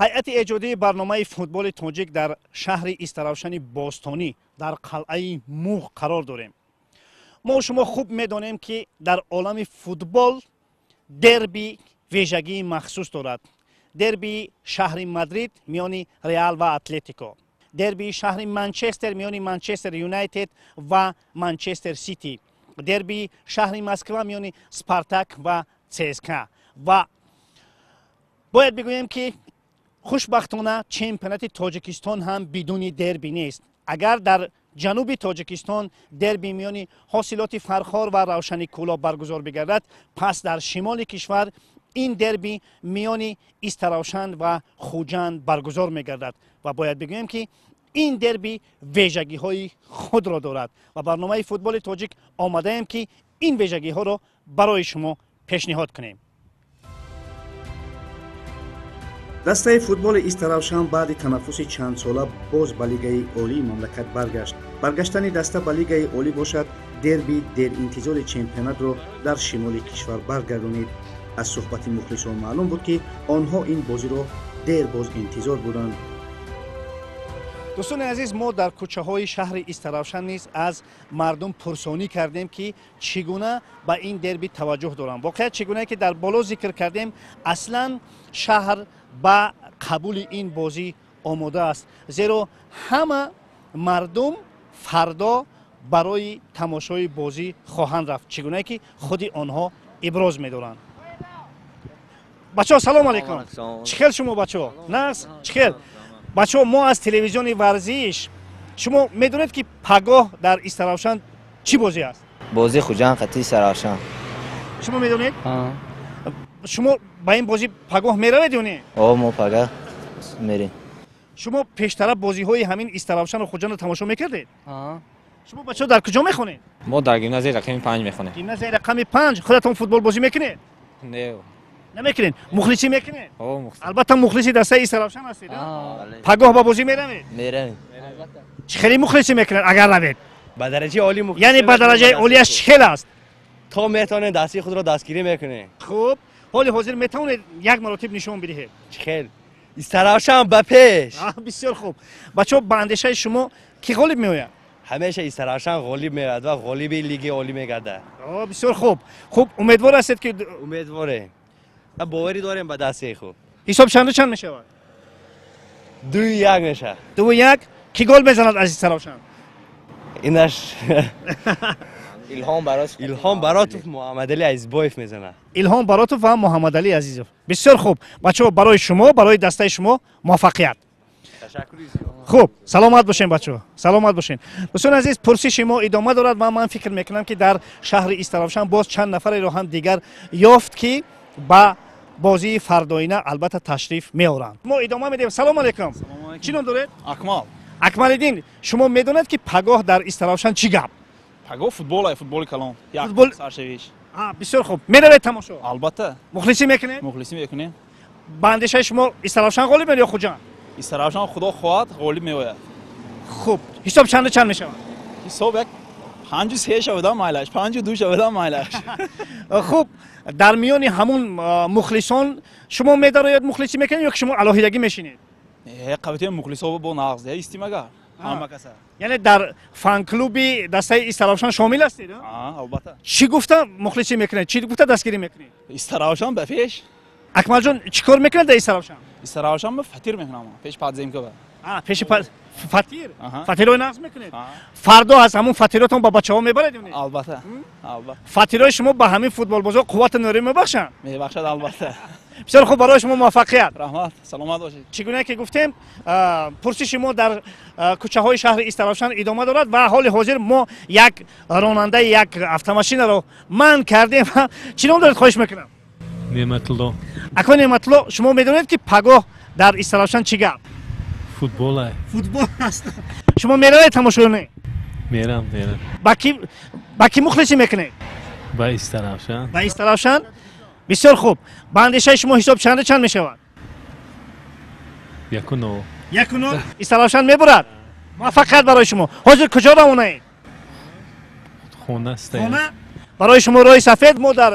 Ҳайати эҷодии барномаи футболи тоҷик дар шаҳри Истаравшани бостонӣ дар қалъаи Муғ қарор дорем. Мо шумо хуб медонем, ки дар олами футбол дерби вижагии махсус дорад. Дербии шаҳри Мадрид миёни Реал ва Атлетико, дербии шаҳри Манчестер миёни Манчестер Юнайтед ва Манчестер Сити, дербии шаҳри Москва миёни Спартак ва ЦСКА. Ва бояд бигӯем, ки хушбахтона чемпионати Тоҷикистон ҳам бидуни дерби нест. Агар дар ҷануби Тоҷикистон дерби миёни Ҳосилоти Фархор ва Равшани Кӯлоб баргузор бигардад, пас дар шимоли кишвар ин дерби миёни Истаравшан ва Хуҷанд баргузор мегардад. Ва бояд бигӯем, ки ин дерби вижагиҳои худро дорад ва барномаи футболи тоҷик омадаем, ки ин вижагиҳоро барои шумо пешниҳод кунем. Дастаи футболи Истаравшан баъди танаффуси чандсола боз ба Лигаи олии мамлакат баргашт. Баргаштани даста ба Лигаи олӣ бошад, дерби деринтизори чемпионатро дар шимоли кишвар баргардонид. Аз суҳбати мухлисон маълум буд, ки онҳо ин бозиро дер боз интизор буданд. Дӯстони азиз, мо дар кӯчаҳои шаҳри Истаравшан низ аз мардум пурсонӣ кардем, ки чӣ гуна ба ин дерби таваҷҷӯҳ доранд. Воқеат чӣ гунае ки дар боло зикр кардем, аслан шаҳр ба қабули ин бозӣ омода аст, зеро ҳама мардум фардо барои тамошои бозӣ хоҳанд рафт, чӣ гунае ки худи онҳо иброз медоранд. Бачаҳо, салом алейкум! Чӣ хел шумо, бачаҳо? Нас чӣ хел, бачаҳо? Мо аз телевизиони варзиш. Шумо медонед, ки пагоҳ дар Истаравшан чӣ бозӣ аст? Бозии Хуҷанд қати Истаравшан. Шумо медонед? Шумо ба ин бозӣ пагоҳ меравед ё не? О, мо пагоҳ мерем. Шумо пештара бозиҳои ҳамин Истаравшану Хуҷандро тамошо мекардед? Шумо, бачаҳо, дар куҷо мехонед? Мо дар гимназияи рақами 5 мехонем. Гимназияи рақами 5. Худатон футбол бозӣ мекунед? Не. Намекунед? Мухлисӣ мекунед? Албатта, мухлиси дастаи Истаравшан ҳастед. Пагоҳ ба бозӣ меравед? Меравем. Чӣ хеле мухлисӣ мекунед, агар равед? Ба дараҷаи олӣ. Яъне ба дараҷаи олиаш чӣ хел аст? То метавонем, дастаи худро дастгирӣ мекунем. Хуб, ҳоли ҳозир метавонед як маротиб нишон бидиҳед? Чӣ хел? Истаравшан ба пеш! Бисёр хуб. Бачаҳо, ба андешаи шумо, кӣ ғолиб меояд? Ҳамеша Истаравшан ғолиб меояд ва ғолиби Лиги олӣ мегардад. Бисёр хуб. Хуб, умедвор ҳастед, ки? Умедворем ва боварӣ дорем ба дастаи худ. Ҳисоб чанду чанд мешавад? 2-1 мешавад. 2-1. Кӣ гол мезанад аз Истаравшан? Инаш Илҳом Баротов. Илҳом Баротов, Муҳаммадалӣ Азизбоев мезанад. Илҳом Баротов ва Муҳаммадалӣ Азизов. Бисёр хуб, бачаҳо, барои шумо, барои дастаи шумо муваффақият. Хуб, саломат бошем, бачаҳо, саломат бошем. Дӯстони азиз, пурсиши мо идома дорад ва ман фикр мекунам, ки дар шаҳри Истаравшан боз чанд нафареро ҳам дигар ёфт, ки ба бозии фардоина албатта ташриф меоранд. Мо идома медиҳем. Салому алейкум! Чӣ ном доред? Акмал. Акмалиддин, шумо медонед, ки пагоҳ дар Истаравшан чӣ гап? Пагоҳ футбол, футболи калон. Футбол. Саршавиш. Бисёр хуб. Меравед тамошо? Албатта. Мухлисӣ мекунед? Мухлисӣ мекунем. Ба андешаи шумо, Истаравшан ғолиб меояд ё Хуҷанд? Истаравшан, худо хоҳад, ғолиб меояд. Хуб, ҳисоб чанду чанд мешавад? Ҳисоб як 5-3 шавадам майлаш, 5-2 шавадам майлаш. Хуб, дар миёни ҳамун мухлисон шумо медарояд, мухлисӣ мекунед ё ки шумо алоҳидагӣ мешинед? Қабитаи мухлисо бо нағз истим, агар ҳама каса. Яъне дар фан-клуби дастаи Истаравшан шомил ҳастед? Албатта. Чӣ гуфта мухлисӣ мекунед, чӣ гуфта дастгирӣ мекунед? Истаравшан ба пеш! Акмалҷон, чӣ кор мекунед дар Истаравшан? Истаравшан ба фатир мекунам, пеш подземка ба. Пеши фатир, фатирҳои нағз мекунед. Фардо аз ҳамун фатиротон ба бачаҳо мебаред ё не? Албатта, албатта. Фатирҳои шумо ба ҳамин футболбозҳо қуввату нерӯ мебахшанд? Мебахшад, албатта. Бисёр хуб, барои шумо муваффақият. Раҳмат, саломат бошед. Чӣ гуна ки гуфтем, пурсиши мо дар кӯчаҳои шаҳри Истаравшан идома дорад ва ҳоли ҳозир мо як ронандаи як автомашинаро манъ кардем. Чӣ ном доред, хоҳиш мекунам? Неъматулло. Акои Неъматулло, шумо медонед, ки пагоҳ дар Истаравшан чӣ гап? Футбол. Футбол аст. Шумо меравед тамошо ё не? Мерам, мерам. Ба кӣ мухлисӣ мекунед? Ба Истаравшан. Ба Истаравшан. Бисёр хуб. Ба андешаи шумо, ҳисоб чанду чанд мешавад? 1-0. 1-0. Истаравшан мебурад. Муваффақият барои шумо. Ҳозир куҷо равонаед? Хона. Хона. Барои шумо роҳи сафед. Мо дар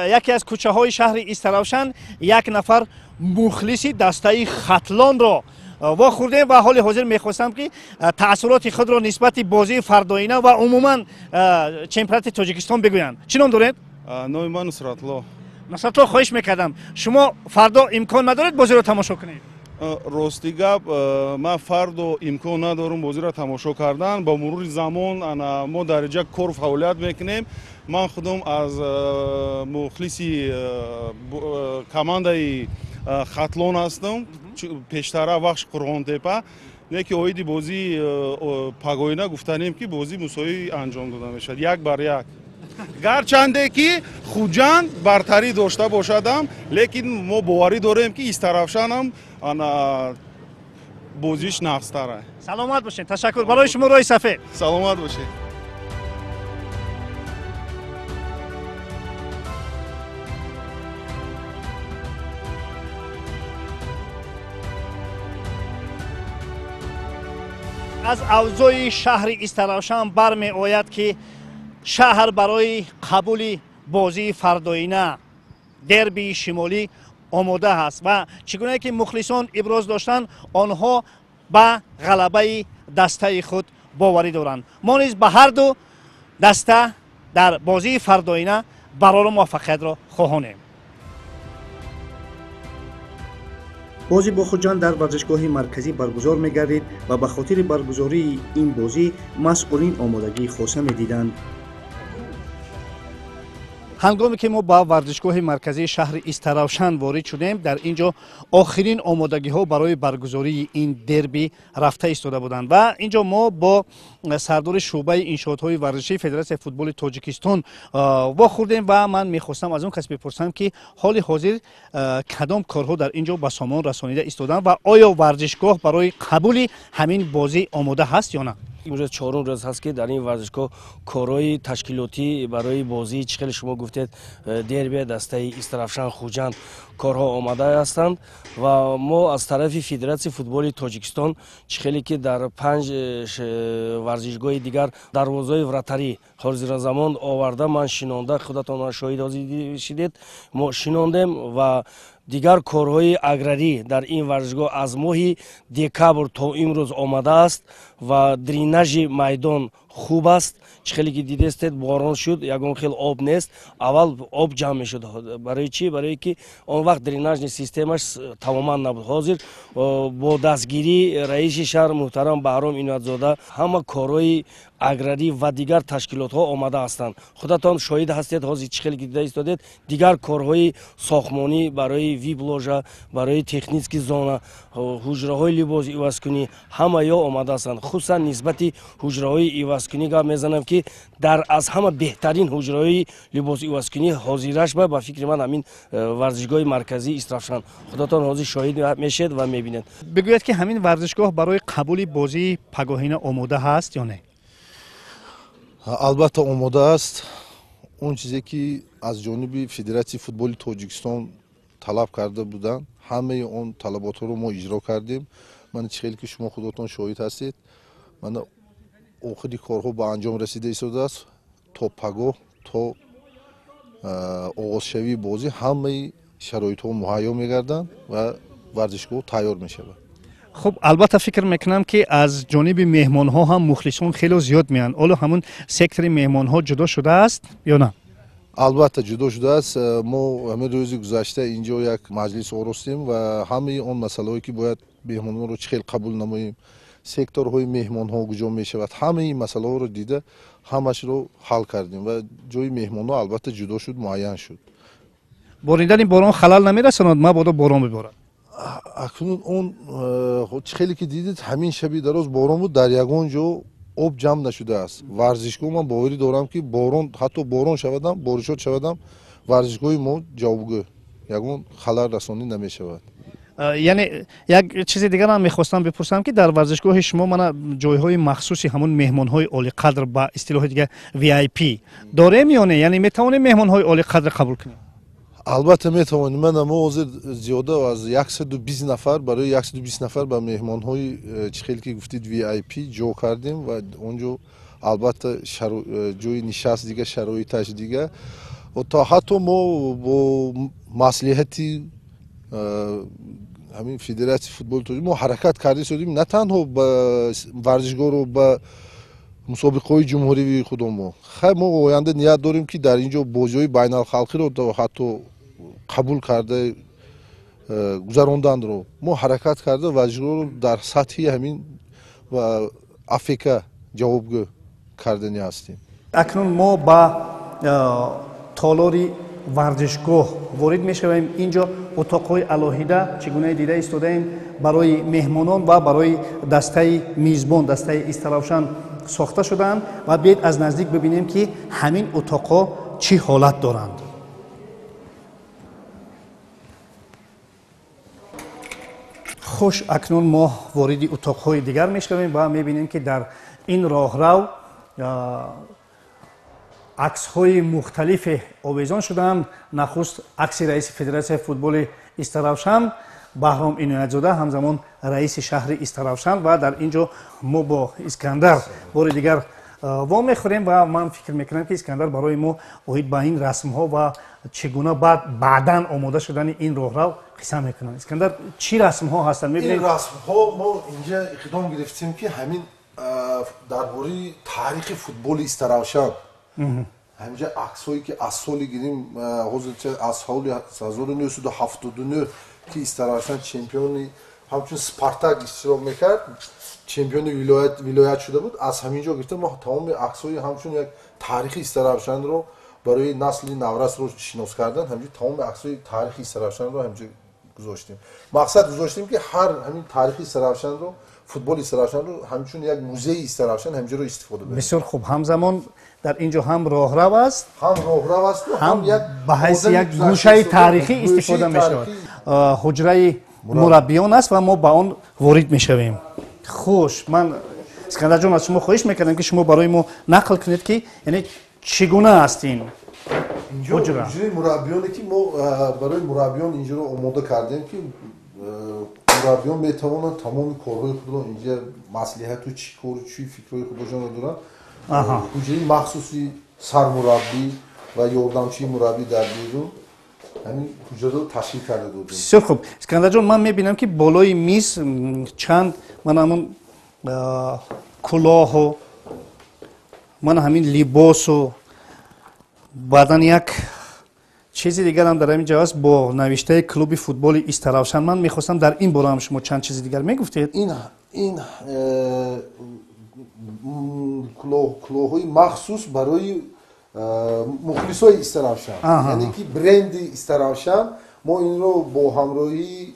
яке аз кӯчаҳои шаҳри Истаравшан як нафар Мухлиси дастаи Хатлонро вохӯрдем ва ҳоли ҳозир мехостам, ки таассуроти худро нисбати бозии фардоина ва умуман чемпионати Тоҷикистон бигӯянд. Чӣ ном доред? Номи ман Нусратло. Нусратло, хоҳиш мекардам, шумо фардо имкон надоред бозиро тамошо кунед? Рости гап, ман фардо имкон надорам бозиро тамошо кардан. Ба мурури замон мо дар инҷа кор фаъолият мекунем. Ман худам аз мухлиси командаи Хатлон ҳастам, пештара Вахш Қурғонтепа. Не ки оиди бозии пагоина гуфтанем, ки бозӣ мусовӣ анҷом дода мешавад, 1-1. Гарчанде ки Хуҷанд бартарӣ дошта бошадам, лекин мо боварӣ дорем, ки Истаравшанам ана бозиш нағзтара. Саломат бошед, ташаккур. Барои шумо роҳи сафед. Саломат бошед. Аз авзои шаҳри Истаравшан бармеояд, ки шаҳр барои қабули бозии фардоина, дербии шимолӣ, омода ҳаст ва чӣ гунае ки мухлисон иброз доштанд, онҳо ба ғалабаи дастаи худ боварӣ доранд. Мо низ ба ҳарду даста дар бозии фардоина барору муваффақиятро хоҳонем. Бозӣ бо Хуҷанд дар варзишгоҳи марказӣ баргузор мегардид ва ба хотири баргузории ин бозӣ масъулин омодагии хоса медиданд. Ҳангоме ки мо ба варзишгоҳи марказии шаҳри Истаравшан ворид шудем, дар ин ҷо охирин омодагиҳо барои баргузории ин дерби рафта истода буданд ва ин ҷо мо бо сардори шӯъбаи иншоотҳои варзишии Федератсияи футболи Тоҷикистон вохӯрдем ва ман мехостам аз он кас бипурсам, ки ҳоли ҳозир кадом корҳо дар ин ҷо ба сомон расонида истоданд ва оё варзишгоҳ барои қабули ҳамин бозӣ омода ҳаст ё на. Имрӯз чорум рӯз ҳаст, ки дар ин варзишгоҳ корҳои ташкилотӣ барои бозии, чӣ хеле шумо гуфтед, дерби дастаи Истаравшан Хуҷанд, корҳо омода ҳастанд ва мо аз тарафи Федератсияи футболи Тоҷикистон, чӣ хеле ки дар панҷ варзишгоҳи дигар дарвозаи вратарӣ ҳозиразамон оварда, ман шинонда, худатон шоҳид шидед, мо шинондем ва дигар корҳои аграрӣ дар ин варзишгоҳ аз моҳи декабр то имрӯз омадааст ва дренажи майдон хуб аст. Чӣ хеле ки дидестед, борон шуд, ягон хел об нест. Аввал об ҷамъ мешуд. Барои чӣ? Барое ки он вақт дренажни системаш тамоман набуд. Ҳозир бо дастгирии раиси шаҳр муҳтарам Баҳром Иноятзода ҳама корҳои аграрӣ ва дигар ташкилотҳо омада ҳастанд. Худатон шоҳид ҳастед, ҳозир чӣ хеле ки дида истодед, дигар корҳои сохтмонӣ барои вип-ложа, барои технический зона, ҳуҷраҳои либос ивазкунӣ, ҳамаё омада ҳастанд. Хусусан нисбати ҳуҷраҳои ивазкунӣ гап мезанам, ки дар аз ҳама беҳтарин ҳуҷраҳои либос ивазкунӣ ҳозираш ба фикри ман ҳамин варзишгоҳи марказии Истаравшан. Худатон ҳозир шоҳид мешед ва мебинед. Бигӯяд, ки ҳамин варзишгоҳ барои қабули бозии пагоҳина омода ҳаст ё не? Албатта омода аст. Он чизе ки аз ҷониби Федератсияи футболи Тоҷикистон талаб карда буданд, ҳамаи он талаботҳоро мо иҷро кардем. Ман чӣ хеле ки шумо худотон шоҳид ҳастед, ман охири корҳо ба анҷом расида истодааст. То пагоҳ, то оғозшавии бозӣ ҳамаи шароитҳо муҳайё мегарданд ва варзишгоҳ тайёр мешавад. Хуб, албатта фикр мекунам, ки аз ҷониби меҳмонҳо ҳам мухлисон хело зиёд меянд. Оло ҳамун сектори меҳмонҳо ҷудо шудааст ё на? Албатта ҷудо шудааст. Мо ҳамин рӯзи гузашта инҷо як маҷлис оростем ва ҳамаи он масъалаҳое ки бояд меҳмонҳоро чӣ хел қабул намоем, секторҳои меҳмонҳо куҷо мешавад, ҳамаи ин масъалаҳоро дида, ҳамашро ҳал кардем ва ҷои меҳмонҳо албатта ҷудо шуд, муайян шуд. Боридани борон халал намерасонад, мабодо борон биборад? Акнун он чӣ хеле ки дидед, ҳамин шаби дароз борон буд, дар ягон ҷо об ҷамъ нашудааст. Варзишгоҳ, ман боварӣ дорам, ки борон, ҳатто борон шавадам, боришот шавадам, варзишгоҳи мо ҷавобгӯ, ягон халал расонӣ намешавад. Яъне як чизи дигарам мехостам бипурсам, ки дар варзишгоҳи шумо мана ҷойҳои махсуси ҳамун меҳмонҳои олиқадр, ба истилоҳи дигар VIP, дорем ё не? Яъне метавонем меҳмонҳои олиқадр қабул кунем? Албатта метавонем. Мана мо ҳозир зиёда аз 120 нафар, барои 120 нафар ба меҳмонҳои, чӣ хел ки гуфтид, VIP ҷо кардем ва он ҷо албатта ҷои нишаст дига, шароиташ дига. То ҳатто мо бо маслиҳати Ҳамин Федератсияи футболи тоҷик мо ҳаракат карда истодем на танҳо ба варзишгоҳро, ба мусобиқаҳои ҷумҳуривии худомо. Хай, мо оянда ният дорем, ки дар ин ҷо бозиҳои байналхалқиро ҳатто қабул карда гузаронданро мо ҳаракат карда, варзишгоҳро дар сатҳи ҳамин ва АФК ҷавобгӯ кардани ҳастем. Акнун мо ба толори варзишгоҳ ворид мешавем. Инҷо утоқҳои алоҳида, чӣ гуна дида истодаем, барои меҳмонон ва барои дастаи мизбон, дастаи Истаравшан сохта шудаанд ва биед аз наздик бибинем, ки ҳамин утоқҳо чӣ ҳолат доранд. Хуш, акнун мо вориди утоқҳои дигар мешавем ва мебинем, ки дар ин роҳрав аксҳои мухталифе овезон шудаанд. Нахуст акси раиси Федератсияи футболи Истаравшан Баҳром Иноятзода, ҳамзамон раиси шаҳри Истаравшан, ва дар ин ҷо мо бо Искандар бори дигар вомехӯрем ва ман фикр мекунам, ки Искандар барои мо оид ба ин расмҳо ва чӣ гуна баъд баъдан омода шудани ин роҳрав қисса мекунанд. Искандар, чӣ расмҳо ҳастанд? Ин расмҳо мо инҷа иқдом гирифтем, ки ҳамин дар бораи таърихи футболи Истаравшан ҳаминҷа аксҳое, ки аз соли гирим ҳозир, аз соли 1979, ки Истаравшан чемпиони ҳамчун Спартак иштирок мекард, чемпиони вилоят шуда буд, аз ҳамин ҷо гирифта мо тамоми аксҳои ҳамчун як таърихи Истаравшанро барои насли наврасро шинос кардан, ҳаминҷо тамоми аксҳои таърихи Истаравшанро ҳаминҷо гузоштем. Мақсад гузоштем, ки ҳар ҳамин таърихи Истаравшанро, футболи Истаравшанро ҳамчун як музеи Истаравшан ҳаминҷоро истифода барем. Бисёр хуб. Ҳамзамон дар ин ҷо ҳам роҳрав аст, ҳам роҳрав аст, ҳам як ба ҳайси як гӯшаи таърихӣ истифода мешавад. Ҳуҷраи мураббиён аст ва мо ба он ворид мешавем. Хуш, ман, Искандарҷон, аз шумо хоҳиш мекардам, ки шумо барои мо нақл кунед, ки яъне чӣ гуна аст ин ҳуҷра. Ҳуҷраи мураббиёне, ки мо барои мураббиён инҷоро омода кардем, ки мураббиён метавонанд тамоми корҳои худро инҷа маслиҳату чӣ кору чӣ фикрҳои худошонро доранд. Ҳуҷраи махсуси сармураббӣ ва ёрдамчии мураббӣ дар берун ҳамин ҳуҷраро ташкил карда додем. Бисёр хуб. Искандарҷон, ман мебинам, ки болои миз чанд ман ҳамун кулоҳу ман ҳамин либосу баъдан як чизи дигарам дар ҳамин ҷо аст бо навиштаи клуби футболи Истаравшан. Ман мехостам дар ин бора ҳам шумо чанд чизи дигар мегуфтед. Ин кулоҳҳои махсус барои мухлисои Истаравшан, яъне ки бренди Истаравшан. Мо инро бо ҳамроҳии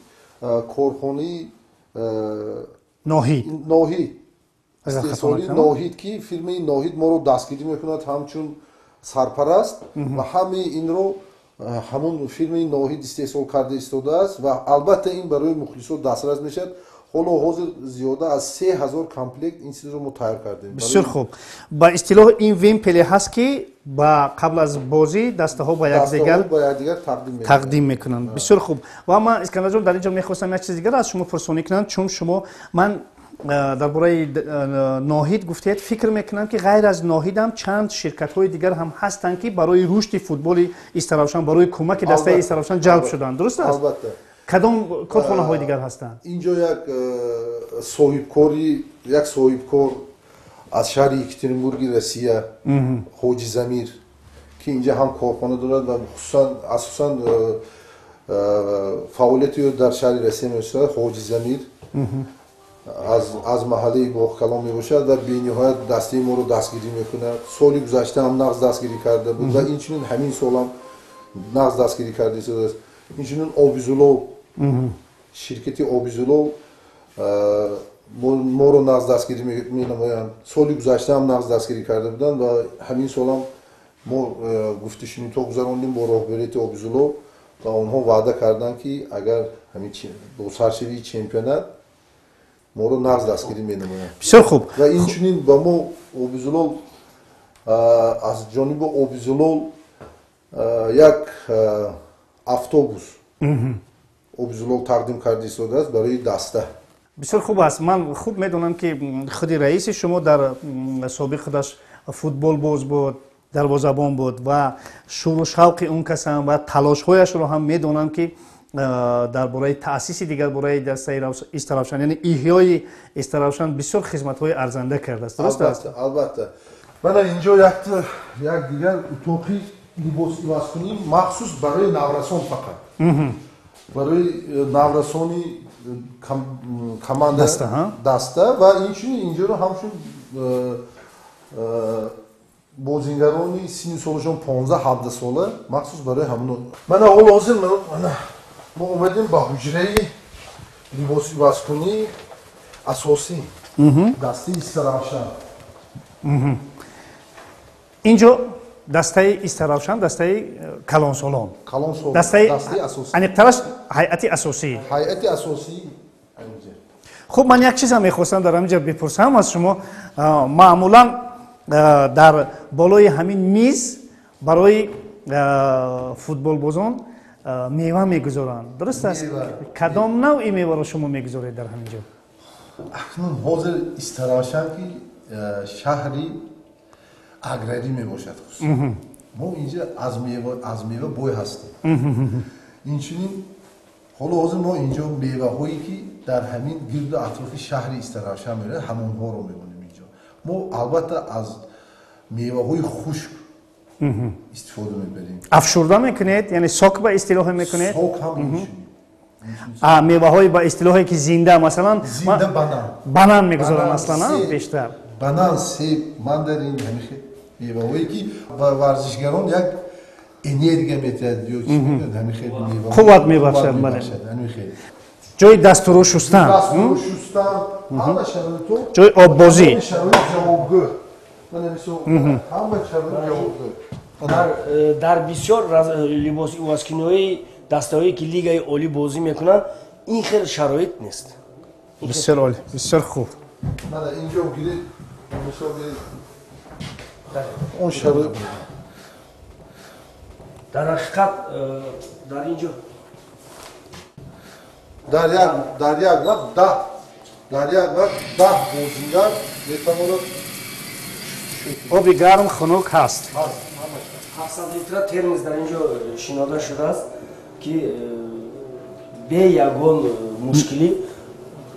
корхонаи Ноҳид, истеҳсоли Ноҳид, ки фирмаи Ноҳид моро дастгирӣ мекунад ҳамчун сарпараст, ва ҳамаи инро ҳамон фирмаи Ноҳид истеҳсол карда истодааст ва албатта ин барои мухлисо дастрас мешавад. Ҳоло ҳозир зиёда аз 3000 комплект ин чизро мо тайёр кардем. Бисёр хуб. Ба истилоҳ ин вимпеле ҳаст, ки ба қабл аз бозӣ дастаҳо ба якдигар тақдим мекунанд. Бисёр хуб. Ва ман, Искандарҷон, дар ин ҷо мехостам як чизи дигар аз шумо пурсонӣ кунам, чун шумо ман дар бораи Ноҳид гуфтед. Фикр мекунам, ки ғайр аз Ноҳидам чанд ширкатҳои дигар ҳам ҳастанд, ки барои рушди футболи Истаравшан, барои кӯмаки дастаи Истаравшан ҷалб шуданд. Дуруст аст? Албатта. Кадом корхонаҳои дигар ҳастанд? Инҷо як соҳибкори, як соҳибкор аз шаҳри Екатеринбурги Россия, Ҳоҷи Замир, ки инҷа ҳам корхона дорад ва хусусан асосан фаъолияти ӯ дар шаҳри Россия мешавад. Ҳоҷи Замир аз маҳаллаи Боғкалон мебошад ва бениҳоят дастаи моро дастгирӣ мекунад. Соли гузашта ҳам нағз дастгирӣ карда буд ва инчунин ҳамин солам нағз дастгирӣ карда истодааст. Инчунин Обизулов, ширкати Обизулов моро нағз дастгирӣ менамоянд. Соли гузашта ҳам нағз дастгирӣ карда буданд ва ҳамин солам мо гуфтушунидҳо гузарондем бо роҳбарияти Обизулов ва онҳо ваъда карданд, ки агар ҳамин бо саршавии чемпионат моро нағз дастгирӣ менамоянд. Бисёр хуб. Ва инчунин ба мо Обизулов, аз ҷониби Обизулов як автобус Обизулов тақдим карда истодааст барои даста. Бисёр хуб аст. Ман хуб медонам, ки худи раиси шумо дар собиқ худаш футболбоз буд, дарвозабон буд ва шуру шавқи он касам ва талошҳояшро ҳам медонам, ки Дар бораи таъсиси дигар бораи дастаи Истаравшан, яъне иҳёи Истаравшан бисёр хизматҳои арзанда кардааст. Дуруст аст? Албатта. Мана инҷо як дигар утоқи либосивазкунӣ махсус барои наврасон, фақат барои наврасони команда даста, ва инчунин инҷоро ҳамчун бозингарони синну солашон 15-17 сола махсус барои ҳамон. Мана ҳол ҳозир мо омадем ба ҳуҷраи либосивазкунии асосӣ дастаи Истаравшан. Инҷо дастаи Истаравшан, дастаи калонсолон, дастаи аниқтараш ҳайати асосӣ. Ҳайати асосӣ. Хуб, ман як чизам мехостам дар ҳаминҷа бипурсам аз шумо. Маъмулан дар болои ҳамин миз барои футболбозон мева мегузоранд, дуруст аст? Кадом навъи меваро шумо мегузоред дар ҳамин ҷо? Акнун ҳозир Истаравшан ки шаҳри аграрӣ мебошад, хусусан мо инҷа аз мева бой ҳастем. Инчунин ҳоло ҳозир мо инҷо меваҳое ки дар ҳамин гирду атрофи шаҳри Истаравшан меравад, ҳамонҳоро мемонем инҷо. Мо албатта аз меваҳои хушк истифода мебарем. Афшурда мекунед, яъне сок ба истилоҳе мекунед? Сок ҳам инчунин. Меваҳои ба истилоҳе ки зинда, масалан зинда банан, банан мегузоранд аслан бештар. Банан, себ, мандарин, ҳамин меваҳое ки ба варзишгарон як энергия метиҳад ё чӣ мегӯянд, ҳамин хел мева қувват мебахшад. Бале, ҷои дастуру шустан, дастуру шустан, ҳама шароитҳо, ҷои оббозӣ, шароит ҷавобгӯ. Мана мисол ҳама шароит ҷавобгӯ. Дар бисёр либосивазкуниҳои дастаҳое ки лигаи олӣ бозӣ мекунанд, ин хел шароит нест. Бисёр олӣ, бисёр хуб. Мана инҷо гиред, мисол гиред он шароит. Дар ҳақиқат дар инҷо дар як вақт 10 бозингар метавонад. Оби гарм, хунук ҳаст. 700 литра термос дар инҷо шинода шудааст ки бе ягон мушкилӣ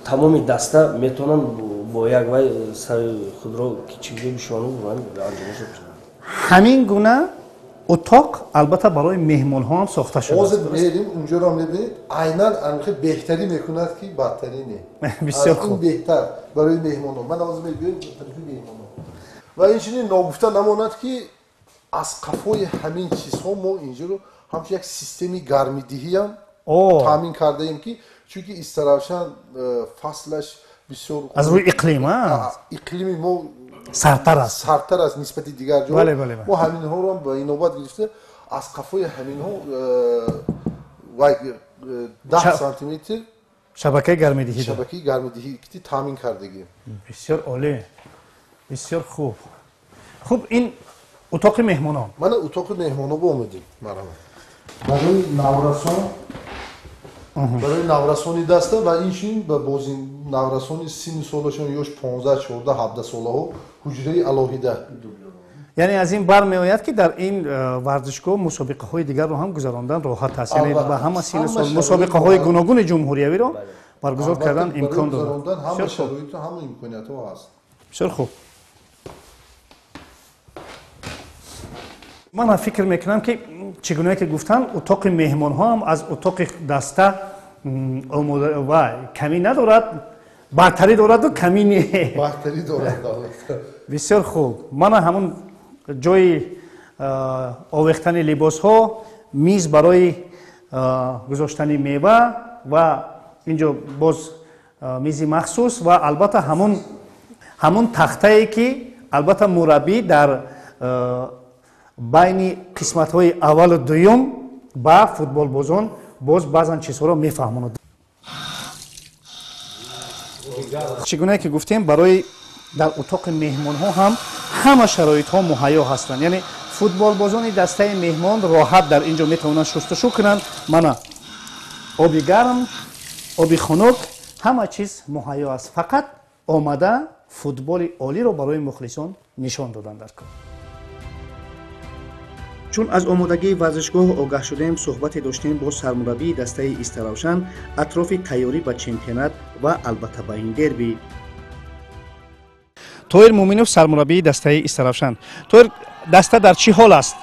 тамоми даста метавонанд бо як вай сари худро чизе бишону анҷом. Ҳамин гуна утоқ албатта барои меҳмонҳо ҳам сохта шудааст. Ҳозир мерим унҷоро мебинед, айнан анхел беҳтарӣ мекунад ки бадтарӣ не. Бисёр хуб. Беҳтар барои меҳмонҳо. Ман ҳозир мебинем тарафи меҳмонҳо. Ва инчунин ногуфта намонад ки аз қафои ҳамин чизҳо мо инҷоро ҳамчун як системи гармидиҳиам таъмин кардаем, ки чунки Истаравшан фаслаш бисёр аз рӯи иқлим, иқлими мо сардтар аст, сардтар аст нисбати дигар ҷо. Мо ҳаминҳоро ба инобат гирифта аз қафои ҳаминҳо 10 сантиметр шабакаи гармидиҳӣ, шабакаи гармидиҳӣ таъмин кардагем. Бисёр олӣ, бисёр хуб. Хуб, ин утоқи меҳмонон. Мана утоқи меҳмонон омадем. Марҳамат. Барои наврасон, барои наврасони даста ва инчунин ба бози наврасони синну солашон ёш 15, 14, 17 солаҳо ҳуҷраи алоҳида. Яъне аз ин бармеояд ки дар ин варзишгоҳ мусобиқаҳои дигарро ҳам гузарондан роҳат аст. Яъне ба ҳама синну сол мусобиқаҳои гуногуни ҷумҳуриявиро баргузор кардан имкон дорад. Ҳама шароиту ҳама имкониятҳо ҳаст. Бисёр хуб. Ман фикр мекунам ки чӣ гуна ки гуфтанд, утоқи меҳмонҳо ҳам аз утоқи даста ва камӣ надорад, бартарӣ дораду камӣ не. Бартарӣ дорад. Бисёр хуб. Мана ҳамун ҷои овехтани либосҳо, миз барои гузоштани мева ва инҷо боз мизи махсус ва албатта ҳамун тахтае ки албатта мураббӣ дар байни қисматҳои аввалу дуюм ба футболбозон боз баъзан чизҳоро мефаҳмонад. Чӣ гуна ки гуфтем, барои дар утоқи меҳмонҳо ҳам ҳама шароитҳо муҳайё ҳастанд. Яъне футболбозони дастаи меҳмон роҳат дар ин ҷо метавонанд шустушӯ кунанд. Мана оби гарм, оби хунук, ҳама чиз муҳайё аст. Фақат омада футболи олиро барои мухлисон нишон додан дар кор. Чун аз омодагии варзишгоҳ огаҳ шудем, суҳбате доштем бо сармураббии дастаи Истаравшан атрофи тайёрӣ ба чемпионат ва албатта ба ин дерби. Тоҳир Муъминов, сармураббии дастаи Истаравшан. Тоҳир, даста дар чӣ ҳол аст?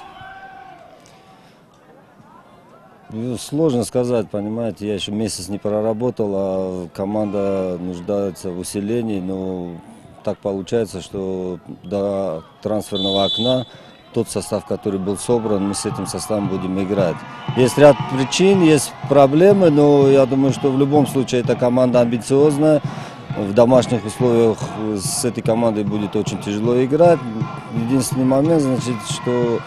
Сложно сказать, понимаете, я еще месяц не проработал, а команда нуждается в усилении, но так получается, что до трансферного окна тот состав, который был собран, мы с этим составом будем играть. Есть ряд причин, есть проблемы, но я думаю, что в любом случае эта команда амбициозная. В домашних условиях с этой командой будет очень тяжело играть. Единственный момент, значит, что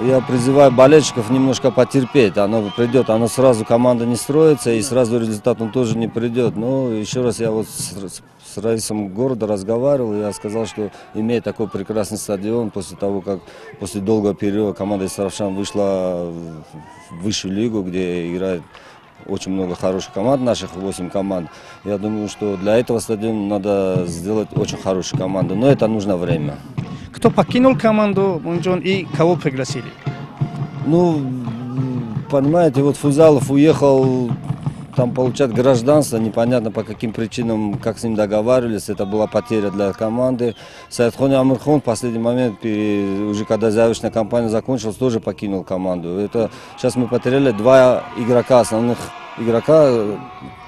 я призываю болельщиков немножко потерпеть. Оно придет, оно сразу, команда не строится, и сразу результат он тоже не придет. Но еще раз я вот с раисом города разговаривал, я сказал, что имея такой прекрасный стадион, после того, как после долгого перерыва команда Истаравшан вышла в высшую лигу, где играет очень много хороших команд, наших 8 команд, я думаю, что для этого стадиона надо сделать очень хорошую команду, но это нужно время. Кто покинул команду, Мунджон, и кого пригласили? Ну, понимаете, вот Фузалов уехал там получать гражданство, непонятно по каким причинам, как с ним договаривались, это была потеря для команды. Саидхон Амирхон в последний момент, уже когда заявочная кампания закончилась, тоже покинул команду. Это сейчас мы потеряли 2 игрока, основных игрока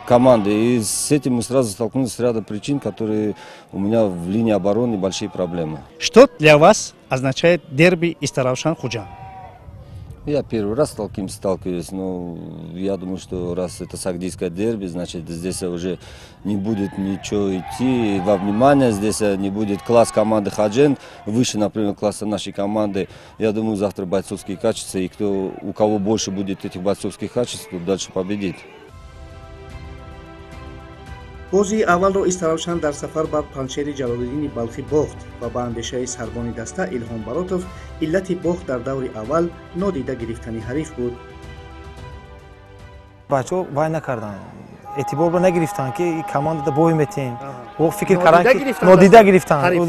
команды, и с этим мы сразу столкнулись с рядом причин, которые у меня в линии обороны большие проблемы. Что для вас означает дерби Истаравшан-Худжанд? Я первый раз с таким сталкиваюсь, но я думаю, что раз это сагдийское дерби, значит, здесь уже не будет ничего идти во внимание, здесь не будет класс команды Худжанд, выше, например, класса нашей команды. Я думаю, завтра бойцовские качества, и кто, у кого больше будет этих бойцовских качеств, тот дальше победит. Бозии аввалро Истаравшан дар сафар бар Панҷшери Ҷалолиддини Балхӣ бохт ва ба андешаи сарбони даста Илҳом Баротов иллати бохт дар даври аввал нодида гирифтани ҳариф буд. Бачаҳо вай накарданд, эътиборро нагирифтанд, ки командада бой метиҳем. О фикр карданд, ки нодида гирифтанд.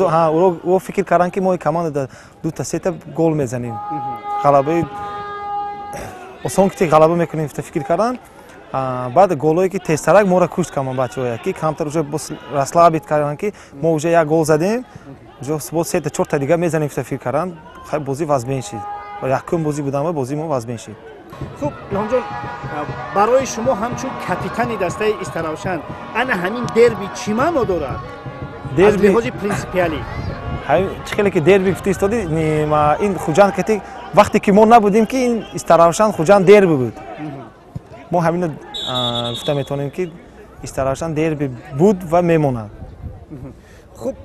О фикр карданд, ки мо командада дута сета гол мезанем, ғалабаи осон ки ғалаба мекунем, фикр карданд. Баъд голое ки тезтарак моро кушт камон бачаҳоя, ки камтар уже расслабить карданд, ки мо уже як гол задем, уже боз сета чорта дига мезанем, фикр карданд. Хай, бозӣ вазбин шид. Якум бозӣ будам, бозии мо вазбин шид. Хуб, Илҳомҷон, барои шумо ҳамчун капитани дастаи Истаравшан ана ҳамин дерби чӣ маъно дорад? Аз лиҳози принсипиалӣ. Чӣ хеле ки дерби гуфти истоди, ин Хуҷанд кати вақте ки мо набудем, ки ин Истаравшан Хуҷанд дерби буд. Мо ҳамино гуфта метавонем, ки Истаравшан дерби буд ва мемонад. Хуб,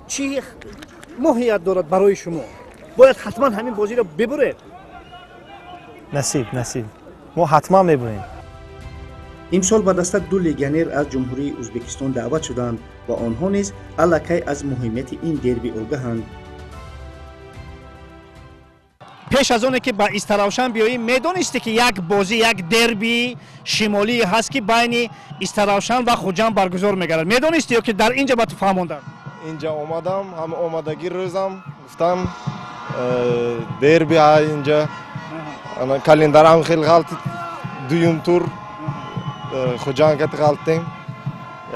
чӣ моҳият дорад барои шумо? Бояд ҳатман ҳамин бозиро бибуред? Насиб, насиб, мо ҳатман мебурем. Имсол ба даста 2 легионер аз Ҷумҳурии Ӯзбекистон даъват шуданд ва онҳо низ аллакай аз муҳимияти ин дерби огаҳанд. Пеш аз оне ки ба Истаравшан биёӣ, медонистӣ, ки як бозӣ, як дерби шимолӣ ҳаст, ки байни Истаравшан ва Хуҷанд баргузор мегардад? Медонистӣ ё ки дар инҷа ба ту фаҳмонданд? Инҷа омадам, ҳам омадагӣ рӯзам гуфтам дерби инҷа, календарам хеле ғалтид, дуюм тур Хуҷанд кати ғалтем,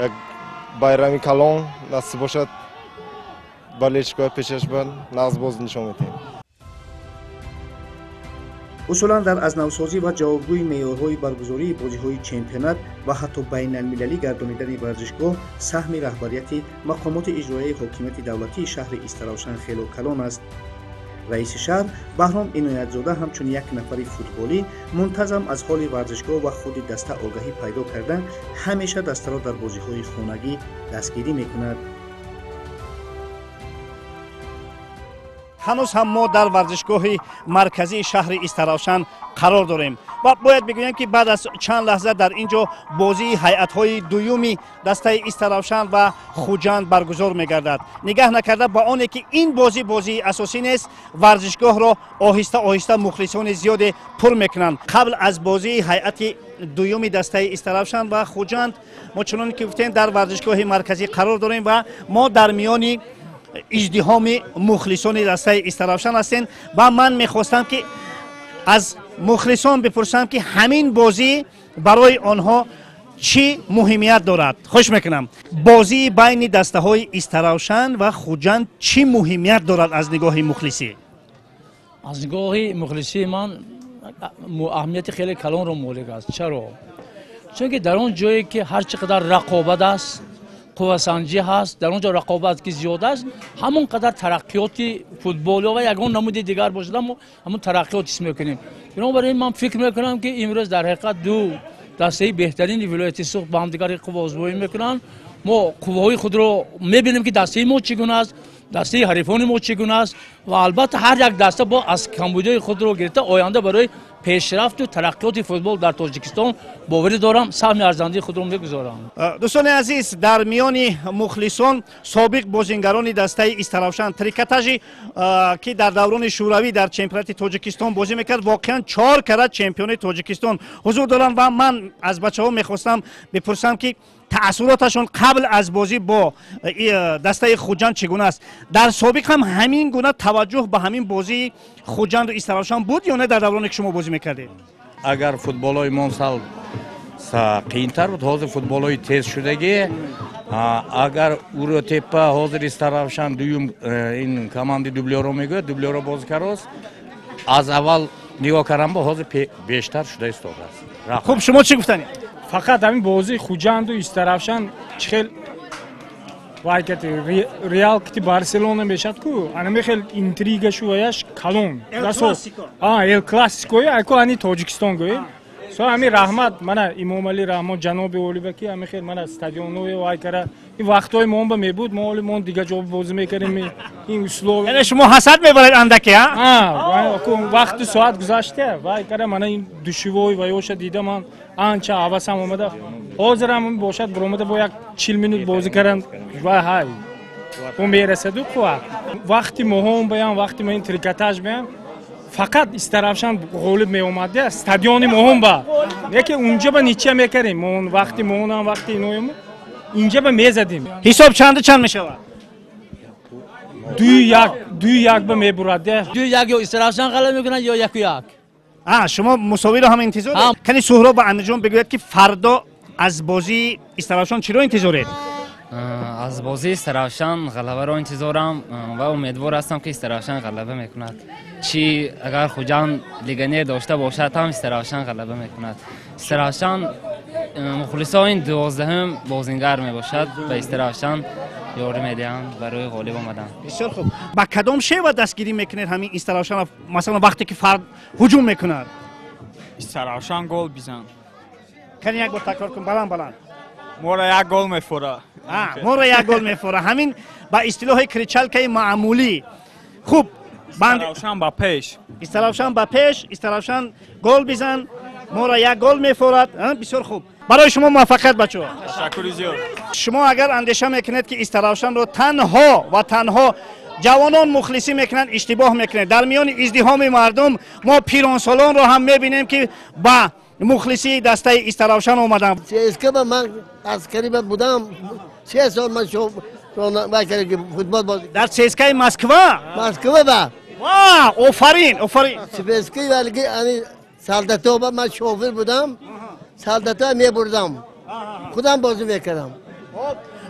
як байрами калон насиб бошад, болельщикоя пешаш ба нағз боз нишон медиҳем. Усулан дар азнавсозӣ ва ҷавобгӯи меъёрҳои баргузории бозиҳои чемпионат ва ҳатто байналмилалӣ гардонидани варзишгоҳ саҳми раҳбарияти мақомоти иҷроияи ҳокимияти давлатии шаҳри Истаравшан хело калон аст. Раиси шаҳр Баҳром Иноятзода ҳамчун як нафари футболӣ мунтазам аз ҳоли варзишгоҳ ва худи даста огаҳӣ пайдо карда, ҳамеша дастаро дар бозиҳои хонагӣ дастгирӣ мекунад. Ҳанӯз ҳам мо дар варзишгоҳи марказии шаҳри Истаравшан қарор дорем ва бояд бигӯем, ки баъд аз чанд лаҳза дар ин ҷо бозии ҳайатҳои дуюми дастаи Истаравшан ва Хуҷанд баргузор мегардад. Нигаҳ накарда ба оне ки ин бозӣ бозии асосӣ нест, варзишгоҳро оҳиста оҳиста мухлисони зиёде пур мекунанд. Қабл аз бозии ҳайати дуюми дастаи Истаравшан ва Хуҷанд мо чунон ки гуфтем дар варзишгоҳи марказӣ қарор дорем ва мо дар миёни издиҳоми мухлисони дастаи Истаравшан ҳастем ва ман мехостам, ки аз мухлисон бипурсам, ки ҳамин бозӣ барои онҳо чӣ муҳимият дорад. Хуш мекунам, бозии байни дастаҳои Истаравшан ва Хуҷанд чӣ муҳимият дорад аз нигоҳи мухлисӣ? Аз нигоҳи мухлисии ман аҳамияти хеле калонро молик аст. Чаро? Чунки дар он ҷое ки ҳар чӣ қадар рақобат аст, қуввасанҷӣ ҳаст, дар он ҷо рақобат ки зиёд аст, ҳамон қадар тараққиёти футбол ва ягон намуди дигар бошад, мо ҳамон тараққиёт ҳис мекунем. Бинобар ин ман фикр мекунам, ки имрӯз дар ҳақиқат ду дастаи беҳтарини вилояти Суғд ба ҳамдигар қувваозмоӣ мекунанд. Мо қувваҳои худро мебинем, ки дастаи мо чӣ гуна аст, дастаи ҳарифони мо чӣ гуна аст, ва албатта ҳар як даста бо аз камбудиҳои худро гирифта оянда барои пешрафту тараққиёти футбол дар Тоҷикистон, боварӣ дорам, саҳми арзандии худро мегузорам. Дӯстони азиз, дар миёни мухлисон собиқ бозингарони дастаи Истаравшан, трикотажи, ки дар даврони шӯравӣ дар чемпионати Тоҷикистон бозӣ мекард, воқеан 4 карат чемпиони Тоҷикистон ҳузур доранд. Ва ман аз бачаҳо мехостам бипурсам, ки таассуроташон қабл аз бозӣ бо дастаи Хуҷанд чӣ гуна аст. Дар собиқ ҳам ҳамин гуна таваҷҷӯҳ ба ҳамин бозии Хуҷанду Истаравшан буд ё не дар давроне ки шумо бозӣ мекардед? Агар футболҳои мон сал қийинтар буд, ҳозир футболҳои тез шудагӣ. Агар Уротепа, ҳозир Истаравшан дуюм ин команди дублёро мегӯяд, дублёро бозӣ кардааст. Аз аввал нигоҳ кардам, бо ҳозир бештар шуда истодааст. Хуб, шумо чӣ гуфтанед? Фақат ҳамин бозии Хуҷанду Истаравшан чӣ хел вайкати Реал кити Барселона мешад ку, анами хел интрига шуваяш калон. Эл Классикои айко ани Тоҷикистон гӯем. Со ҳами раҳмат мана Имомалӣ Раҳмон ҷаноби олиба, ки ҳами хел мана стадионҳои вай кара. Ин вақтҳои моон ба мебуд, мо оли мон дига ҷо бозӣ мекардем. Ин услов яъне шумо ҳасад мебаред андаке? Вақту соат гузашта вай кара, мана ин душевой ваёша дида ман анча ҳавасам омада. Ҳозирам бошад, биромада бо як 40 минут бозӣ карам, вай ҳай бо мерасаду қувват. Вақти моҳон баям, вақти ма ин трикотаж баям, фақат Истаравшан ғолиб меомад стадиони моҳон ба. Яке унҷа ба ничия мекардем моҳон, вақти моҳонам, вақти иноем инҷа ба мезадем. Ҳисоб чанду чанд мешавад? 2-1, 2-1 ба мебурад. 2-1 ё Истаравшан ғалаба мекунад ё 1-1. Шумо мусовиро ҳам интизоред? Кани Суҳроб ба Амирҷон бигӯяд, ки фардо аз бозии Истаравшан чиро интизоред? Аз бозии Истаравшан ғалабаро интизорам ва умедвор ҳастам, ки Истаравшан ғалаба мекунад. Чӣ агар Хуҷанд легионер дошта бошад ҳам, Истаравшан ғалаба мекунад. Истаравшан мухлисони 12-ум бозингар мебошад, ба Истаравшан ёрӣ медиҳанд барои ғолиб омадан. Бисёр хуб. Ба кадом шева дастгирӣ мекунед ҳамин Истаравшан, масалан вақте ки фард ҳуҷум мекунад? Истаравшан гол бизан. Кани як бор такрор кун, баланд баланд. Моро як гол мефура. Моро як гол мефура. Ҳамин ба истилоҳи кричалкаи маъмулӣ. Хуб, Истаравшан ба пеш. Истаравшан ба пеш, Истаравшан гол бизан, моро як гол мефурад. Бисёр хуб. Барои шумо муваффақият, бачаҳо. Ташаккури зиёд. Шумо агар андеша мекунед, ки Истаравшанро танҳо ва танҳо ҷавонон мухлисӣ мекунанд, иштибоҳ мекунед. Дар миёни издиҳоми мардум мо пиронсолонро ҳам мебинем, ки ба мухлисии дастаи Истаравшан омаданд. ЦСКА ба ман аскари будам, 3 сол ман футбол бозӣ. Дар ЦСКАи Москва? Москва ба. Ва, офарин, офарин. ЦСКАи валги ани солдато ба ман шофер будам, солдато мебурдам. Худам бозӣ мекардам.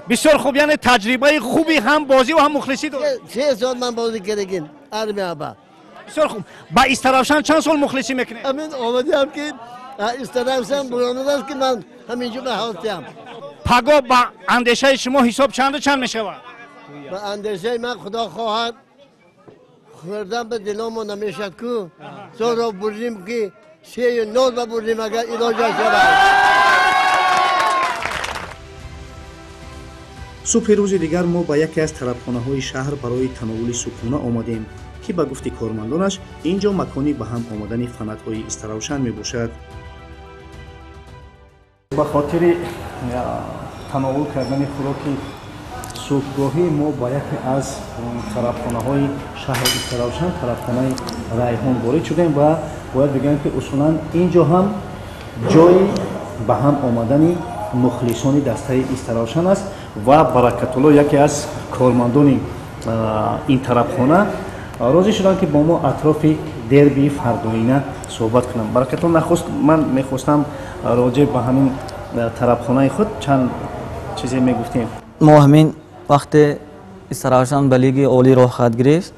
Бисёр хуб, яъне таҷрибаи хуби ҳам бозӣ ва ҳам мухлисӣ доред. 3 сол ман бозӣ кардагин армия ба. Бисёр хуб. Ба Истаравшан чанд сол мухлисӣ мекунед? Ҳамин омадиам, ки Истаравшан буронадааст, ки ман ҳаминҷо ба ҳастиам. Паго ба андешаи шумо ҳисоб чанду чанд мешавад? Ба андешаи ман, худо хоҳад, хӯрдан ба диломо намешад ку, зоро бурдим, ки 3-0 ба бурдим, агар илоҷа шавад. Субҳи рӯзи дигар мо ба яке аз тарабхонаҳои шаҳр барои тановули субҳона омадем, ки ба гуфти кормандонаш ин ҷо макони ба ҳам омадани фанатҳои Истаравшан мебошад. Ба хотири тановул кардани хӯроки субҳгоҳӣ мо ба яке аз тарабхонаҳои шаҳри Истаравшан, тарабхонаи Райҳон ворид шудем ва бояд бигӯям, ки усулан ин ҷо ҳам ҷои ба ҳам омадани мухлисони дастаи Истаравшан аст ва Баракатулло, яке аз кормандони ин тарабхона розӣ шуданд, ки бо мо атрофи дербии фардоина суҳбат кунам. Баракатулло, нахуст ман мехостам роҷеъ ба ҳамин тарабхонаи худ чанд чизе мегуфтем. Мо ҳамин вақте Истаравшан ба лиги олӣ роҳ хоҳад гирифт,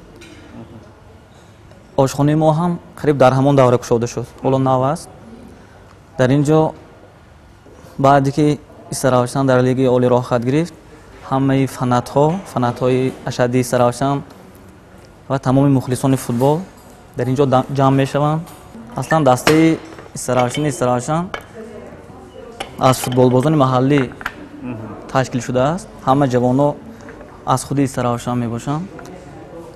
ошхонаи мо ҳам қариб дар ҳамон давра кушода шуд, ҳоло нав аст. Дар ин ҷо баъде ки Истаравшан дар лиги олӣ роҳ хоҳад гирифт, ҳамаи фанатҳо, фанатҳои ашаддии Истаравшан ва тамоми мухлисони футбол дар ин ҷо ҷамъ мешаванд. Аслан дастаи Истаравшани Истаравшан аз футболбозони маҳаллӣ ташкил шудааст. Ҳама ҷавонҳо аз худи Истаравшан мебошанд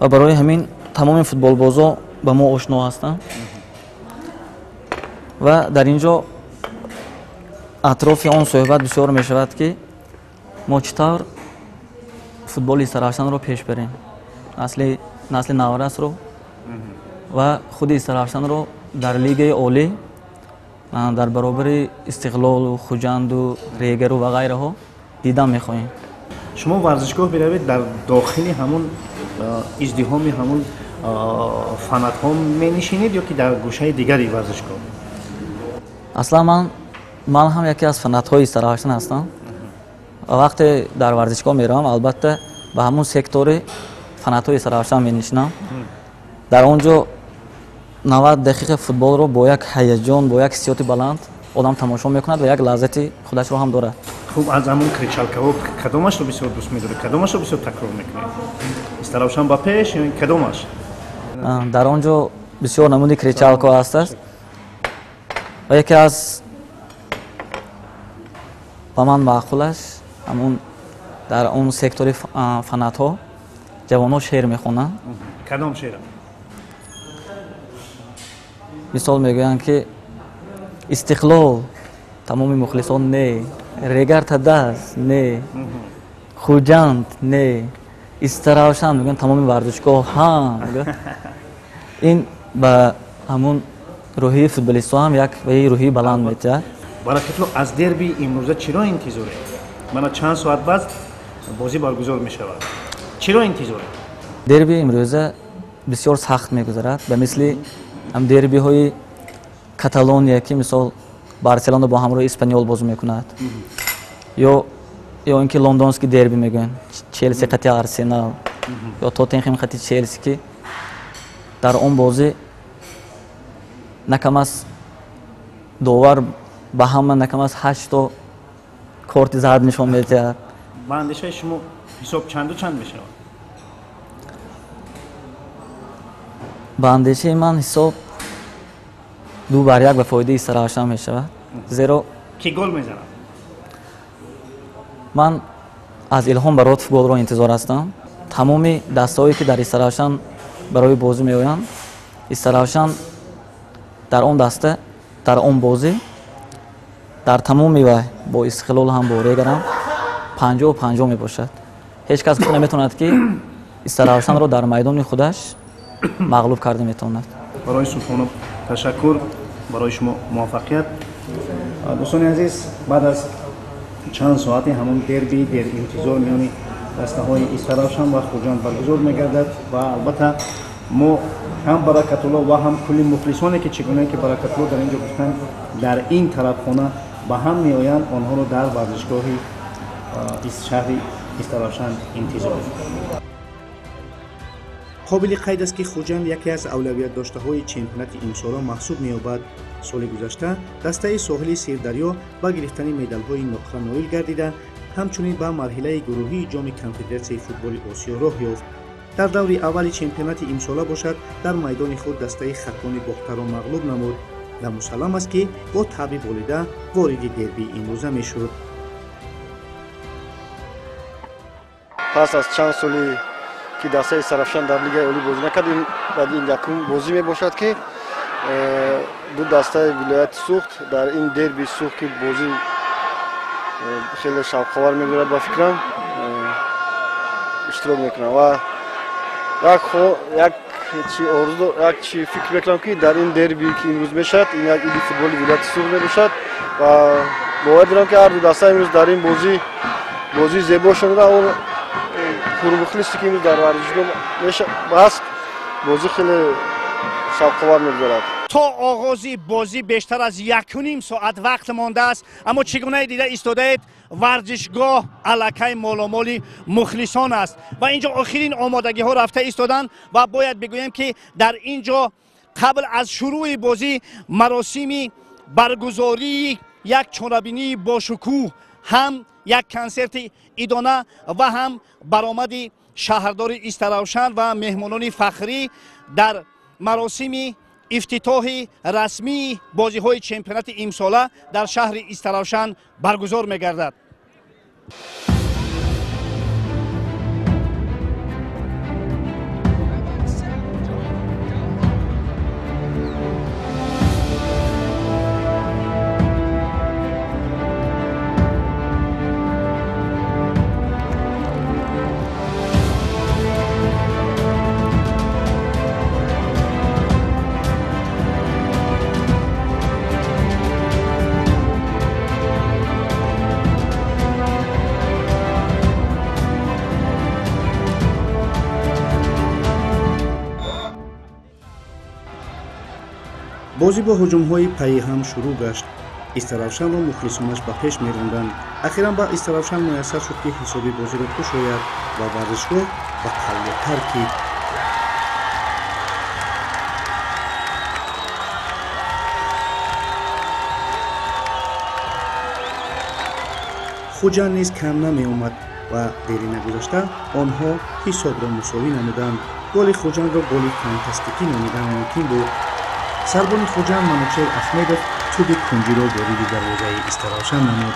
ва барои ҳамин тамоми футболбозо ба мо ошно ҳастанд ва дар ин ҷо атрофи он суҳбат бисёр мешавад, ки мо чӣ тавр футболи Истаравшанро пеш барем, насли наврасро ва худи Истаравшанро дар лигаи олӣ дар баробари Истиқлолу, Хуҷанду, Регару ва ғайраҳо дидан мехоҳем. Шумо варзишгоҳ биравед, дар дохили ҳамун издиҳоми ҳамун фанатҳо менишинед ё ки дар гӯшаи дигари варзишгоҳ? Аслан ман ҳам яке аз фанатҳои Истаравшан ҳастам. Вақте дар варзишгоҳ меравам, албатта ба ҳамун сектори фанатҳои Истаравшан менишинам. Дар он ҷо 90 дақиқа футболро бо як ҳаяҷон, бо як ҳиссиёти баланд одам тамошо мекунад ва як лаззати худашро ҳам дорад. Хуб, аз ҳамун кричалкаҳо кадомашро бисёр дӯст медоред, кадомашро бисёр такрор мекунед? Истаравшан ба пеш ё кадомаш? Дар он ҷо бисёр намуди кричалкаҳо ҳастааст ва яке аз ба ман маъқулаш ҳамун дар он сектори фанатҳо ҷавонҳо шеър мехонанд. Кадом шеър? Мисол мегӯянд, ки Истиқлол тамоми мухлисон не, Регар Тадаз не, Хуҷанд не, Истаравшан мегӯянд тамоми варзишгоҳ ҳа. Ин ба ҳамун рӯҳии футболистҳо ҳам як рӯҳии баланд метиҳад. Баракатулло, аз дерби имрӯза чиро интизоред? Мана чанд соат баъд бозӣ баргузор мешавад, чиро интизоред? Дерби имрӯза бисёр сахт мегузарад, ба мисли ҳам дербиҳои Каталония, ки мисол Барселона бо ҳамроҳи Испаниол бозӣ мекунад, ё ин ки лондонский дерби мегӯянд, Челси қати Арсенал ё Тоттенхем қати Челси, ки дар он бозӣ на кам аз довар ба ҳама на кам аз 8 корти зард нишон медиҳад. Ба андешаи шумо ҳисоб чанду чанд мешавад? Ба андешаи ман ҳисоб 2-1 ба фоидаи Истаравшан мешавад, зеро ки гол мезанад? Ман аз Илҳом Баротов голро интизор ҳастам. Тамоми дастаҳое ки дар Истаравшан барои бозӣ меоянд, Истаравшан дар он даста, дар он бозӣ, дар тамоми вай бо Истиқлол ҳам бо Регарам 50-50 мебошад. Ҳеҷ кас гуфта наметавонад, ки Истаравшанро дар майдони худаш мағлуб карда метавонад. Барои Субҳонов ташаккур, барои шумо муваффақият. Дӯстони азиз, баъд аз чанд соати ҳамон дерби деринтизор миёни дастаҳои Истаравшан ва Хуҷанд баргузор мегардад ва албатта мо ҳам Баракатулло ва ҳам кулли мухлисоне, ки чӣ гуна ки Баракатулло дар ин ҷо гуфтанд, дар ин тарабхона ба ҳам меоянд, онҳоро дар варзишгоҳи шаҳри Истаравшан интизорем. Қобили қайд аст, ки Хуҷанд яке аз авлавиятдоштаҳои чемпионати имсола маҳсуб меёбад. Соли гузашта дастаи соҳили Сирдарё ба гирифтани медалҳои нуқра ноил гардида, ҳамчунин ба марҳилаи гурӯҳии ҷоми конфедератсияи футболи Осиё роҳ ёфт. Дар даври аввали чемпионати имсола бошад, дар майдони худ дастаи Хатлони Бохтарро мағлуб намуд ва мусаллам аст, ки бо таъби болида вориди дербии имрӯза мешуд. Пас аз чанд соли ки дастаи Истаравшан дар лигаи олӣ бозӣ накард, ин баъди ин якум бозӣ мебошад, ки ду дастаи вилояти Суғд дар ин дерби Суғд, ки бозӣ хеле шавқовар мегузарад, ба фикрам иштирок мекунам ва як чи орзу, як чи фикр мекунам, ки дар ин дерби, ки имрӯз мешавад, ин як иди футболи вилояти Суғд мебошад ва бовар дорам, ки ҳар ду даста имрӯз дар ин бозӣ бозии зебо шуда. Он Пурмухлисе ки имрӯз дар варзишгоҳ ҳаст, бозӣ хеле шавқовар мегузарад. То оғози бозӣ бештар аз 1,5 соат вақт мондааст, аммо чӣ гуна дида истодаед, варзишгоҳ аллакай моломоли мухлисон аст ва инҷо охирин омодагиҳо рафта истоданд ва бояд бигӯем, ки дар ин ҷо қабл аз шурӯъи бозӣ маросими баргузории як чорабинии бошукӯҳ, ҳам як консерти идона ва ҳам баромади шаҳрдори Истаравшан ва меҳмонони фахрӣ дар маросими ифтитоҳи расмии бозиҳои чемпионати имсола дар шаҳри Истаравшан баргузор мегардад. Бозӣ бо ҳуҷумҳои пайиҳам шурӯъ гашт. Истаравшанро мухлисонаш ба пеш меронданд. Ахиран ба Истаравшан муяссар шуд, ки ҳисоби бозиро кушояд ва варзишгоҳ ба қалло таркид. Хуҷанд низ кам намеомад ва дери нагузашта онҳо ҳисобро мусовӣ намуданд. Голи Хуҷандро голи фантастикӣ номидан мумкин буд. Сарбони Хуҷанд Манучер Ахмедов тӯби кунҷиро вориди дарвозаи Истаравшан намуд.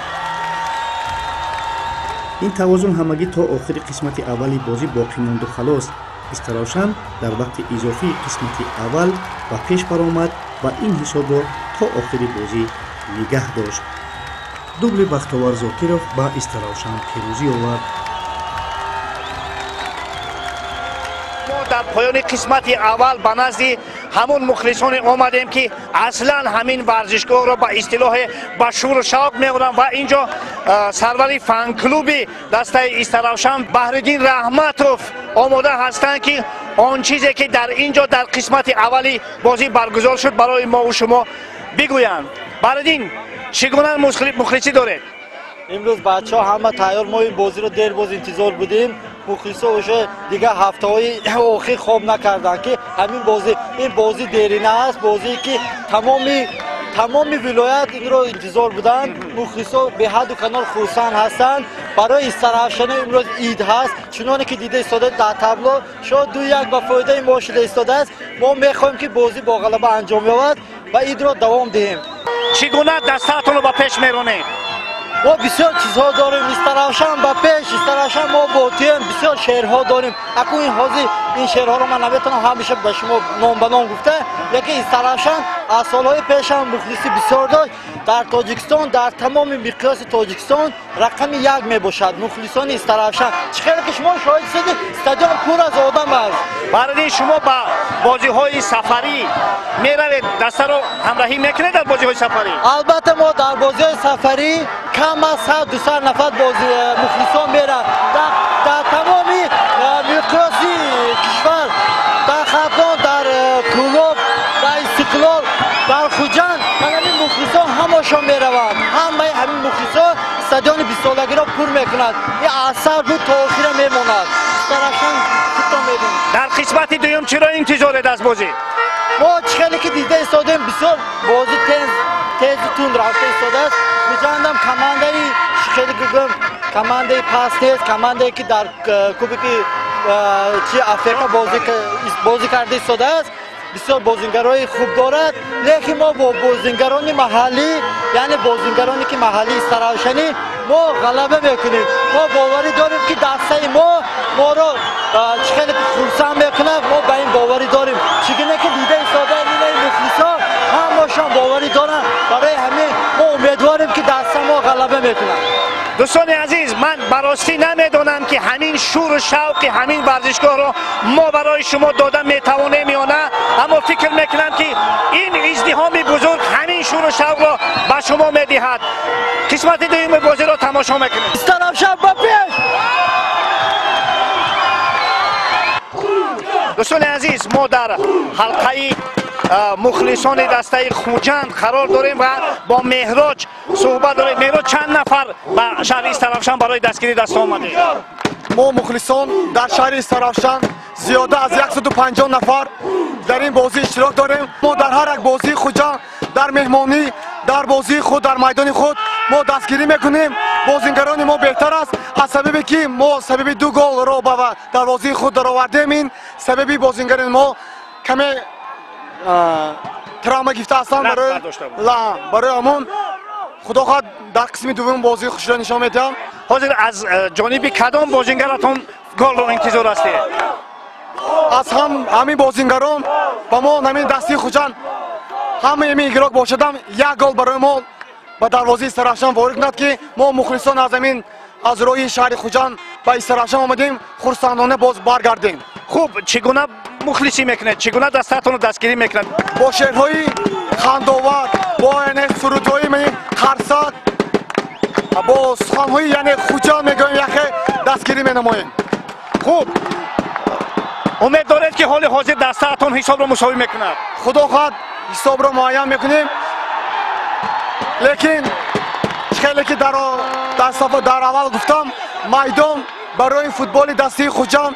Ин тавозун ҳамагӣ то охири қисмати аввали бозӣ боқӣ монду халос. Истаравшан дар вақти изофии қисмати аввал ба пеш баромад ва ин ҳисобро то охири бозӣ нигаҳ дошт. Дубли Бахтовар Зокиров ба Истаравшан пирӯзӣ овард. Дар поёни қисмати аввал ба назди ҳамон мухлисоне омадем, ки аслан ҳамин варзишгоҳро ба истилоҳе ба шуру шавқ меоранд ва инҷо сарвари фан-клуби дастаи Истаравшан Баҳриддин Раҳматов омода ҳастанд, ки он чизе ки дар ин ҷо дар қисмати аввали бозӣ баргузор шуд барои мову шумо бигӯянд. Баҳриддин, чӣ гуна мухлисӣ доред? Имрӯз бачаҳо ҳама тайёр, мо ин бозиро дербоз интизор будем. Мухлисо уже дигар ҳафтаҳои охир хоб накарданд, ки ҳамин бозӣ, ин бозӣ дерина аст, бозие ки тамоми вилоят инро интизор буданд. Мухлисо беҳаду канор хурсанд ҳастанд. Барои Истаравшано имрӯз ид ҳаст. Чуноне ки дида истодаед дар табло, шояд 2-1 ба фоидаи мо шуда истодааст. Мо мехоҳем, ки бозӣ бо ғалаба анҷом ёбад ва идро давом диҳем. Чӣ гуна дастаатонро ба пеш меронед? Мо бисёр чизҳо дорем. Истаравшан ба пеш, Истаравшан мо бо туем, бисёр шеърҳо дорем. Акун ин ҳозир ин шеърҳоро ман наметавонам ҳамеша ба шумо ном ба ном гуфта, лекин Истаравшан аз солҳои пешам мухлисӣ бисёр дошт. Дар Тоҷикистон, дар тамоми миқёси Тоҷикистон рақами 1 мебошад мухлисони Истаравшан. Чӣ хеле ки шумо шоҳид шудед, стадион пур аз одам аст. Баҳриддин, шумо ба бозиҳои сафарӣ меравед, дастаро ҳамроҳӣ мекунед дар бозиҳои сафарӣ? Албатта, мо дар бозиҳои сафарӣ кам аз 100-200 нафар мухлисон мераванд. Дар тамоми миқёси кишвар, дар Хатлон, дар Кӯлоб, дар Истиқлол, дар Хуҷанд ҳамин мухлисон ҳамашон мераванд. Ҳамаи ҳамин мухлисон стадиони 20-солагиро пур мекунад. Ин асар буд, то охира мемонад. Истаравшан худтон медонед. Дар қисмати дуюм чиро интизоред аз бозӣ? Мо чӣ хеле ки дида истодем, бисёр бозӣ тезу тунд рафта истодааст. Хуҷандам командаи хеле гӯям, командаи паст нест, командае ки дар кубики чи Африка бозӣ карда истодааст, бисёр бозингарои хуб дорад. Лекин мо бо бозингарони маҳаллӣ, яъне бозингароне ки маҳаллии Истаравшанӣ, мо ғалаба мекунем. Мо боварӣ дорем, ки дастаи мо моро чӣ хеле хурсанд мекунад. Мо ба ин боварӣ дорем. Чӣ гуна ки дида истодаем, инаи мухлисон ҳамашон боварӣ доранд. Барои ҳамин мо умедворем, ки даста мо ғалаба мекунад. Дӯстони азиз, ман ба ростӣ намедонам, ки ҳамин шуру шавқи ҳамин варзишгоҳро мо барои шумо дода метавонем ё на, аммо фикр мекунам, ки ин издиҳоми бузург ҳамин шуру шавқро ба шумо медиҳад. Қисмати дуюми бозиро тамошо мекунем. Истаравшан ба пеш! Дӯстони азиз, мо дар ҳалқаи мухлисони дастаи Хуҷанд қарор дорем ва бо Меҳроҷ суҳбат дорем. Меҳроҷ, чанд нафар ба шаҳри Истаравшан барои дастгирии даста омадед? Мо мухлисон дар шаҳри Истаравшан зиёда аз 150 нафар дар ин бозӣ иштирок дорем. Мо дар ҳар як бозии Хуҷанд, дар меҳмонӣ, дар бозии худ, дар майдони худ мо дастгирӣ мекунем. Бозингарони мо беҳтар аст, аз сабабе ки мо сабаби 2 голро ба дарвозаи худ даровардем. Ин сабаби бозингарони мо каме травма гирифта ҳастанд, барои ҳамон худо хоҳад дар қисми дуввум бозии хушро нишон медиҳам. Ҳозир аз ҷониби кадом бозингаратон голро интизор ҳастед? Аз ҳамин бозингарон ба мо ҳамин дастаи Хуҷанд ҳамаи ҳамин игрок бошадам, як гол барои мо ба дарвозаи Истаравшан ворид кунад, ки мо мухлисон аз ҳамин аз роҳи шаҳри Хуҷанд ба Истаравшан омадем, хурсандона боз баргардем. Хуб, чӣ гуна мухлисӣ мекунед, чӣ гуна дастаатонро дастгирӣ мекунед? Бо шеърҳои хандовар, бо яъне сурудҳои қарсак, бо суханҳои яъне Хуҷанд мегӯем, яхе дастгирӣ менамоем. Хуб, умед доред ки ҳоли ҳозир дастаатон ҳисобро мусовӣ мекунад? Худо хоҳад ҳисобро муайян мекунем, лекин хеле ки дар аввал гуфтам, майдон барои футболи дастаи Хуҷанд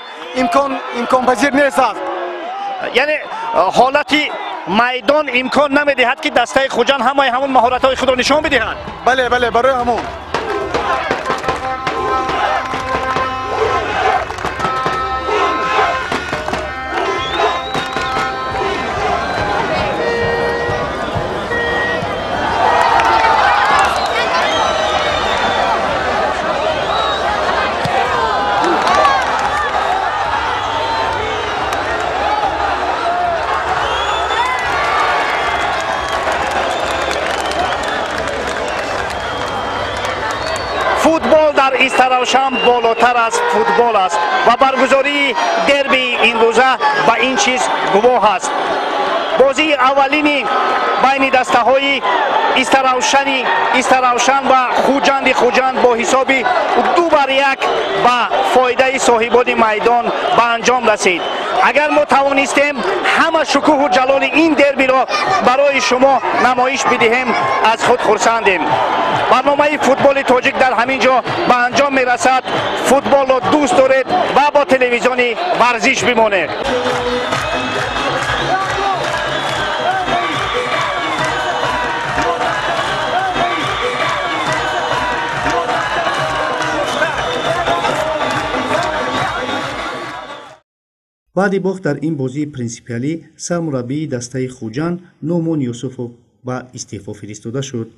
имконпазир нест аст. Яъне ҳолати майдон имкон намедиҳад ки дастаи Хуҷанд ҳамаи ҳамон маҳоратҳои худро нишон бидиҳад? Бале, бале, барои ҳамон. Футбол дар Истаравшан болотар аз футбол аст ва баргузории дербии имрӯза ба ин чиз гувоҳ аст. Бозии аввалини байни дастаҳои Истаравшан ва Хуҷанди Хуҷанд бо ҳисоби 2-1 ба фоидаи соҳибони майдон ба анҷом расид. Агар мо тавонистем ҳама шукӯҳу ҷалоли ин дербиро барои шумо намоиш бидиҳем, аз худ хурсандем. Барномаи футболи тоҷик дар ҳамин ҷо ба анҷом мерасад. Футболро дӯст доред ва бо телевизиони варзиш бимонед. Баъди бохт дар ин бозии принсипиалӣ сармураббии дастаи Хуҷанд Нуъмон Юсуфов ба истеъфо фиристода шуд.